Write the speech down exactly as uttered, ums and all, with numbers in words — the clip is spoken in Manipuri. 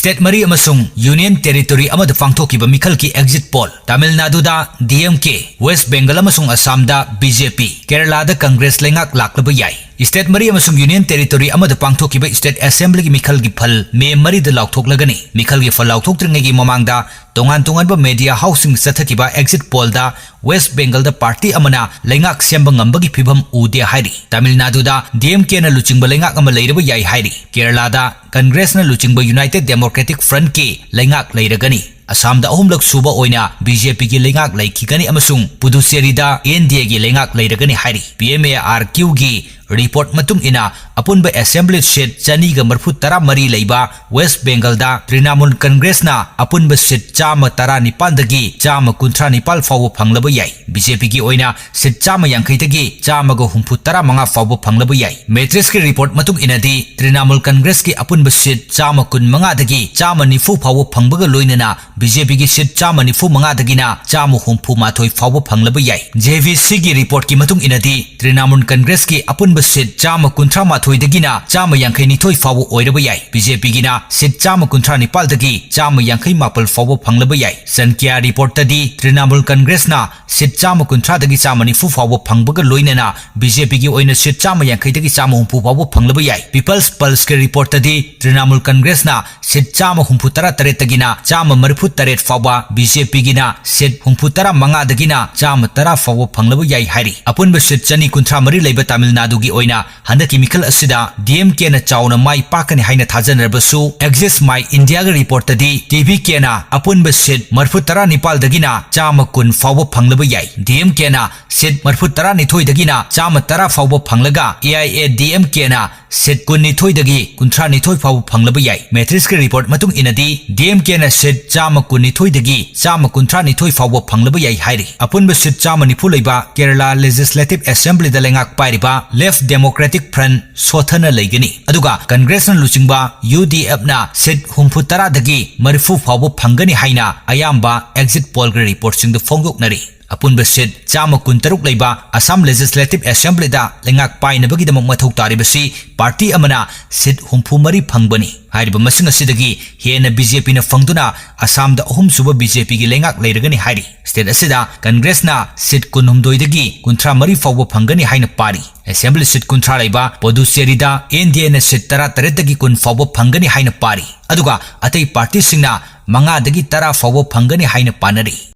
State ꯃꯔꯤ ꯑꯃꯁꯨꯡ Union Territory ꯑꯃꯗ ꯄꯥꯡꯊꯣꯛꯈꯤꯕ ꯃꯤꯈꯜꯒꯤ exit poll꯫ ꯇꯥꯃꯤꯜ ꯅꯥꯗꯨꯗ D M K, West Bengal ꯑꯃꯁꯨꯡ ꯑꯁꯥꯝꯗ B J P, ꯀꯦꯔꯂꯥꯗ ꯀꯪꯒ꯭ꯔꯦꯁ ꯂꯩꯉꯥꯛ ꯂꯥꯛꯂꯕ ꯌꯥꯏ꯫ State ꯃꯔꯤ ꯑꯃꯁꯨꯡ Union Territory ꯑꯃꯗ ꯄꯥꯡꯊꯣꯛꯈꯤꯕ State Assemblyꯒꯤ ꯃꯤꯈꯜꯒꯤ ꯐꯜ May ꯃꯔꯤꯗ ꯂꯥꯎꯊꯣꯛꯂꯒꯅꯤ꯫ ꯃꯤꯈꯜꯒꯤ ꯐꯜ ꯂꯥꯎꯊꯣꯛꯇ꯭ꯔꯤꯉꯩꯒꯤ ꯃꯃꯥꯡꯗ ꯇꯣꯉꯥꯟ ꯇꯣꯉꯥꯟꯕ media houseꯁꯤꯡ ꯆꯠꯊꯈꯤꯕ exit pollꯗ West Bengalꯗ party ꯑꯃꯅ ꯂꯩꯉꯥꯛ ꯁꯦꯝꯕ ꯉꯝꯕꯒꯤ ꯐꯤꯚꯝ ꯎꯗꯦ ꯍꯥꯏꯔꯤ꯫ ꯇꯥꯃꯤꯜ ꯅꯥꯗꯨꯗ D M Kꯅ ꯂꯨꯆꯤꯡꯕ ꯂꯩꯉꯥꯛ ꯑꯃ ꯂꯩꯔꯕ ꯌꯥꯏ ꯍꯥꯏꯔꯤ꯫ ꯀꯦꯔꯂꯥꯗ ꯀꯪꯒ꯭ꯔꯦꯁꯅ ꯂꯨꯆꯤꯡꯕ United Democratic Frontꯀꯤ ꯂꯩꯉꯥꯛ ꯂꯩꯔꯒꯅꯤ꯫ ꯑꯁꯥꯝꯗ ꯑꯍꯨꯝꯂꯛ ꯁꯨꯕ ꯑꯣꯏꯅ B J Pꯒꯤ ꯂꯩꯉꯥꯛ ꯂꯩꯈꯤꯒꯅꯤ ꯑꯃꯁꯨꯡ ꯄꯨꯗꯨꯆꯦꯔꯤꯗ N D Aꯒꯤ ꯂꯩꯉꯥꯛ ꯂꯩꯔꯒꯅꯤ ꯍꯥꯏꯔꯤ꯫ P M A R Qꯒꯤ report ꯃꯇꯨꯡ ꯏꯟꯅ, ꯑꯄꯨꯟꯕ assembly seat ꯆꯅꯤꯒ ꯃꯔꯤꯐꯨ ꯇꯔꯥ ꯃꯔꯤ ꯂꯩꯕ West Bengalꯗ Trinamool Congressꯅ ꯑꯄꯨꯟꯕ seat ꯆꯥꯝꯃ ꯇꯔꯥ ꯅꯤꯄꯥꯟꯗꯒꯤ ꯆꯥꯝꯃ ꯀꯨꯟꯊ꯭ꯔꯥ ꯅꯤꯄꯥꯜ ꯐꯥꯎꯕ ꯐꯪꯂꯕ ꯌꯥꯏ꯫ B J Pꯒꯤ ꯑꯣꯏꯅ seat ꯆꯥꯝꯃ ꯌꯥꯡꯈꯩꯗꯒꯤ ꯆꯥꯝꯃꯒ ꯍꯨꯝꯐꯨ ꯇꯔꯥ ꯃꯉꯥ ꯐꯥꯎꯕ ꯐꯪꯂꯕ ꯌꯥꯏ꯫ Matrixꯀꯤ report ꯃꯇꯨꯡ ꯏꯟꯅꯗꯤ, Trinamool Congressꯀꯤ ꯑꯄꯨꯟꯕ seat ꯆꯥꯝꯃ ꯀꯨꯟ ꯃꯉꯥꯗꯒꯤ ꯆꯥꯝꯃ ꯅꯤꯐꯨ ꯐꯥꯎꯕ ꯐꯪꯕꯒ ꯂꯣꯏꯅꯅ B J Pꯒꯤ seat ꯆꯥꯝꯃ ꯅꯤꯐꯨ ꯃꯉꯥꯗꯒꯤꯅ ꯆꯥꯝꯃ ꯍꯨꯝꯐꯨ ꯃꯥꯊꯣꯏ ꯐꯥꯎꯕ ꯐꯪꯂꯕ ꯌꯥꯏ꯫ J V Cꯒꯤ reportꯀꯤ ꯃꯇꯨꯡ ꯏꯟꯅꯗꯤ, Trinamool Congressꯀꯤ ꯑꯄꯨꯟꯕ seat ꯆꯥꯝꯃ ꯀꯨꯟꯊ꯭ꯔꯥ ꯃꯥꯊꯣꯏꯗꯒꯤꯅ ꯆꯥꯝꯃ ꯌꯥꯡꯈꯩ ꯅꯤꯊꯣꯏ ꯐꯥꯎꯕ ꯑꯣꯏꯔꯕ ꯌꯥꯏ꯫ B J Pꯒꯤꯅ seat ꯆꯥꯝꯃ ꯀꯨꯟꯊ꯭ꯔꯥ ꯅꯤꯄꯥꯜꯗꯒꯤ ꯆꯥꯝꯃ ꯌꯥꯡꯈꯩ ꯃꯥꯄꯜ ꯐꯥꯎꯕ ꯐꯪꯂꯕ ꯌꯥꯏ꯫ Sankhya reportꯇꯗꯤ, Trinamool Congressꯅ seat ꯆꯥꯝꯃ ꯀꯨꯟꯊ꯭ꯔꯥꯗꯒꯤ ꯆꯥꯝꯃ ꯅꯤꯐꯨ ꯐꯥꯎꯕ ꯐꯪꯕꯒ ꯂꯣꯏꯅꯅ B J Pꯒꯤ ꯑꯣꯏꯅ seat ꯆꯥꯝꯃ ꯌꯥꯡꯈꯩꯗꯒꯤ ꯆꯥꯝꯃ ꯍꯨꯝꯐꯨ ꯐꯥꯎꯕ ꯐꯪꯂꯕ ꯌꯥꯏ꯫ People's Pulseꯀꯤ reportꯇꯗꯤ, Trinamool Congressꯅ seat ꯆꯥꯝꯃ ꯍꯨꯝꯐꯨ ꯇꯔꯥ ꯇꯔꯦꯠꯇꯒꯤꯅ ꯆꯥꯝꯃ ꯃꯔꯤꯐꯨ ꯇꯔꯦꯠ ꯐꯥꯎꯕ, B J Pꯒꯤꯅ seat ꯍꯨꯝꯐꯨ ꯇꯔꯥ ꯃꯉꯥꯗꯒꯤꯅ ꯆꯥꯝꯃ ꯇꯔꯥ ꯐꯥꯎꯕ ꯐꯪꯂꯕ ꯌꯥꯏ ꯍꯥꯏꯔꯤ꯫ ꯑꯄꯨꯟꯕ seat ꯆꯅꯤ ꯀꯨꯟꯊ꯭ꯔꯥ ꯃꯔꯤ ꯂꯩꯕ ꯇꯥꯃꯤꯜ ꯅꯥꯗꯨꯒꯤ ꯑꯣꯏꯅ ꯍꯟꯗꯛꯀꯤ ꯃꯤꯈꯜ ꯑꯁꯤꯗ D M Kꯅ ꯆꯥꯎꯅ ꯃꯥꯏ ꯄꯥꯛꯀꯅꯤ ꯍꯥꯏꯅ ꯊꯥꯖꯅꯔꯕꯁꯨ, Axis My Indiaꯒꯤ reportꯇꯗꯤ, T V Kꯅ ꯑꯄꯨꯟꯕ seat ꯃꯔꯤꯐꯨ ꯇꯔꯥ ꯅꯤꯄꯥꯜꯗꯒꯤꯅ ꯆꯥꯝꯃ ꯀꯨꯟ ꯐꯥꯎꯕ ꯐꯪꯂꯕ ꯌꯥꯏ꯫ D M Kꯅ seat ꯃꯔꯤꯐꯨ ꯇꯔꯥ ꯅꯤꯊꯣꯏꯗꯒꯤꯅ ꯆꯥꯝꯃ ꯇꯔꯥ ꯐꯥꯎꯕ ꯐꯪꯂꯒ, A I A D M Kꯅ seat ꯀꯨꯟ ꯅꯤꯊꯣꯏꯗꯒꯤ ꯀꯨꯟꯊ꯭ꯔꯥ ꯅꯤꯊꯣꯏ ꯐꯥꯎꯕ ꯐꯪꯂꯕ ꯌꯥꯏ꯫ Matrixꯀꯤ report ꯃꯇꯨꯡ ꯏꯟꯅꯗꯤ, D M Kꯅ seat ꯆꯥꯝꯃ ꯀꯨꯟ ꯅꯤꯊꯣꯏꯗꯒꯤ ꯆꯥꯝꯃ ꯀꯨꯟꯊ꯭ꯔꯥ ꯅꯤꯊꯣꯏ ꯐꯥꯎꯕ ꯐꯪꯂꯕ ꯌꯥꯏ ꯍꯥꯏꯔꯤ꯫ ꯑꯄꯨꯟꯕ seat ꯆꯥꯝꯃ ꯅꯤꯐꯨ ꯂꯩꯕ Kerala Legislative Assemblyꯗ ꯂꯩꯉꯥꯛ ꯄꯥꯏꯔꯤꯕ Left Democratic Front ꯁꯣꯊꯅ ꯂꯩꯒꯅꯤ꯫ ꯑꯗꯨꯒ Congressꯅ ꯂꯨꯆꯤꯡꯕ U D Fꯅ seat ꯍꯨꯝꯐꯨ ꯇꯔꯥꯗꯒꯤ ꯃꯔꯤꯐꯨ ꯐꯥꯎꯕ ꯐꯪꯒꯅꯤ ꯍꯥꯏꯅ ꯑꯌꯥꯝꯕ exit pollꯒꯤ reportꯁꯤꯡꯗ ꯐꯣꯡꯗꯣꯛꯅꯔꯤ꯫ ꯑꯄꯨꯟꯕ ꯁꯤꯠ ꯆꯥꯝꯃ ꯀꯨꯟꯇꯔꯨꯛ ꯂꯩꯕ ꯑꯁꯥꯝ ꯂꯦꯖꯤꯁꯂꯦꯇꯤꯚ ꯑꯦꯁꯦꯝꯕ꯭ꯂꯤꯗ ꯂꯩꯉꯥꯛ ꯄꯥꯏꯅꯕꯒꯤꯗꯃꯛ ꯃꯊꯧ ꯇꯥꯔꯤꯕꯁꯤ ꯄꯥꯔꯇꯤ ꯑꯃꯅ ꯁꯤꯠ ꯍꯨꯝꯐꯨ ꯃꯔꯤ ꯐꯪꯕꯅꯤ꯫ ꯍꯥꯏꯔꯤꯕ ꯃꯁꯤꯡ ꯑꯁꯤꯗꯒꯤ ꯍꯦꯟꯅ ꯕꯤ ꯖꯦ ꯄꯤꯅ ꯐꯪꯗꯨꯅ ꯑꯁꯥꯝꯗ ꯑꯍꯨꯝꯁꯨꯕ ꯕꯤ ꯖꯦ ꯄꯤꯒꯤ ꯂꯩꯉꯥꯛ ꯂꯩꯔꯒꯅꯤ ꯍꯥꯏꯔꯤ꯫ ꯁ꯭ꯇꯦꯠ ꯑꯁꯤꯗ ꯀꯪꯒ꯭ꯔꯦꯁꯅ ꯁꯤꯠ ꯀꯨꯟꯍꯨꯝꯗꯣꯏꯗꯒꯤ ꯀꯨꯟꯊ꯭ꯔꯥ ꯃꯔꯤ ꯐꯥꯎꯕ ꯐꯪꯒꯅꯤ ꯍꯥꯏꯅ ꯄꯥꯔꯤ꯫ ꯑꯦꯁꯦꯝꯕ꯭ꯂꯤ ꯁꯤꯠ ꯀꯨꯟꯊ꯭ꯔꯥ ꯂꯩꯕ ꯄꯣꯗꯨꯆꯦꯔꯤꯗ ꯑꯦꯟ ꯗꯤ ꯑꯦꯅ ꯁꯤꯠ ꯇꯔꯥꯇꯔꯦꯠꯇꯒꯤ ꯀꯨꯟ ꯐꯥꯎꯕ ꯐꯪꯒꯅꯤ ꯍꯥꯏꯅ ꯄꯥꯔꯤ꯫ ꯑꯗꯨꯒ ꯑꯇꯩ ꯄꯥꯔꯇꯤꯁꯤꯡꯅ ꯃꯉꯥꯗꯒꯤ ꯇꯔꯥ ꯐꯥꯎꯕ ꯐꯪꯒꯅꯤ ꯍꯥꯏꯅ ꯄꯥꯅꯔꯤ꯫